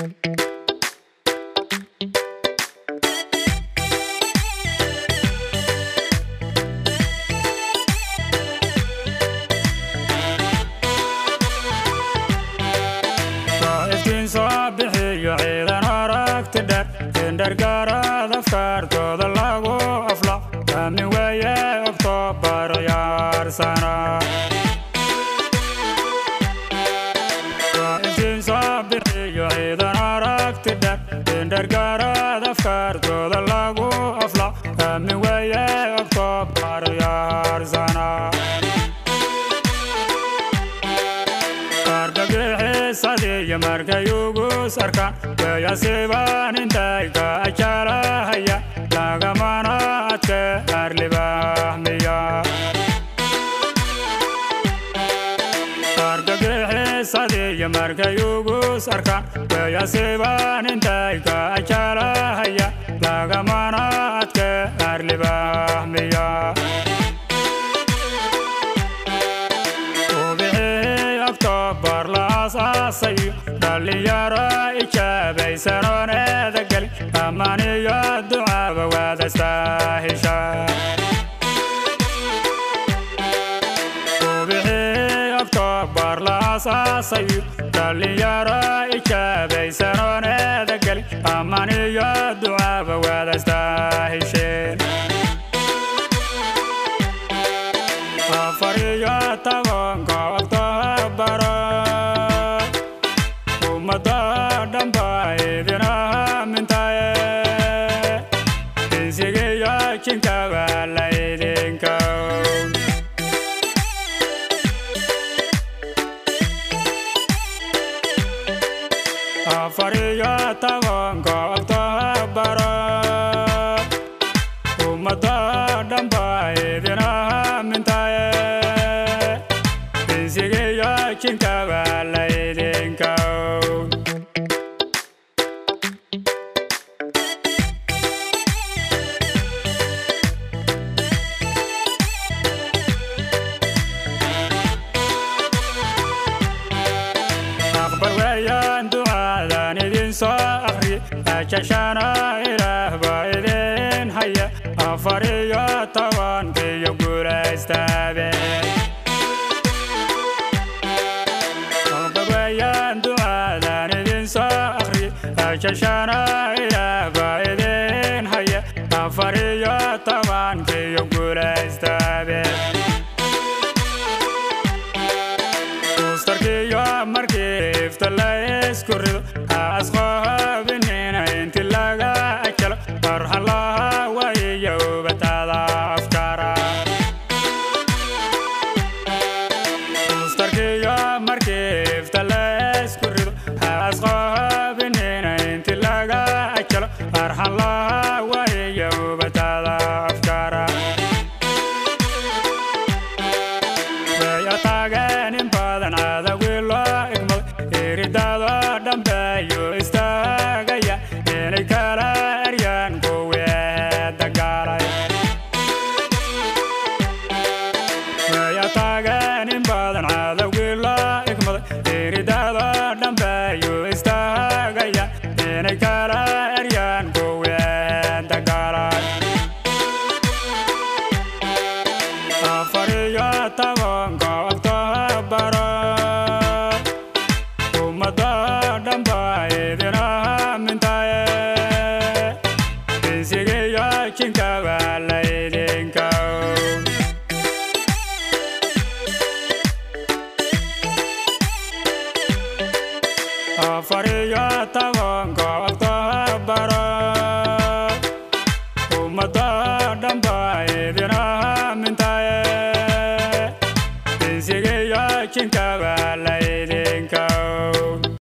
Iftiin soo bixiyo ciidan aragti dheer, indhargaarad afkaartooda lagu afla aamin weeye Oktoobar ciyaarsana. Iftiin soo bixiyo ciidan aragti dheer, indhargaarad afkaartooda lagu afla aamin weeye Oktoobar ciyaarsana. Argagixisadiyo markay ugu sarkaan wayasibaan intay ka ajalahaya, lagamana adke arlibaaxmiya. Argagixisadiyo markay ugu sarkaan wayasibaan intay ka ajalahaya, lagamana adke arlibaaxmiya. Oktoobar la aasaasay dhalinyaro ijaabaysanooneeda geli, ammaaniyo ducaaba waadastaahisha. Ubixii Oktoobar la aasaasay dhalinyaro ijaabaysanooneeda geli, ammaaniyo ducaaba waadastaahisheen. 14-ka Oktoobar ummadda dhanba idin aamintaye, insigiyo jinkaba laydinka. 14-ka Oktoobar ummadda dhanba idin aamintaye, insigiyo jinkaba laydinka. Aqbal weeyaan ducaadan idin soo akhriye, ajashana Ilaah baa idin haya, 14-kiyo guulaystaabe. Aqbal weeyaan ducaadan idin soo akhriye, ajashana Ilaah baa idin haya, 14-kiyo guulaystaabe. Mustarkiyo markii ifta la isku rido, ha asqoobinina inti laga ajalo, farxan laha waayiyo ubataada afkaara. Mustarkiyo markii ifta la isku rido, ha asqoobinina inti laga ajalo, farxan laha waayiyo ubataada afkaara. Way taagan in badan cadawgii loo igmaday, iridada dhambeeyo istaagaya inay kala eryaan kuwii dagaalay. Way taagan in badan cadawgii loo igmaday, iridada dhambeeyo istaagaya inay kala eryaan kuwii dagaalay. 14-ka Oktoobar ummadda dhanba idin aamintaye, insigiyo jinkaba laydinka. 14-ka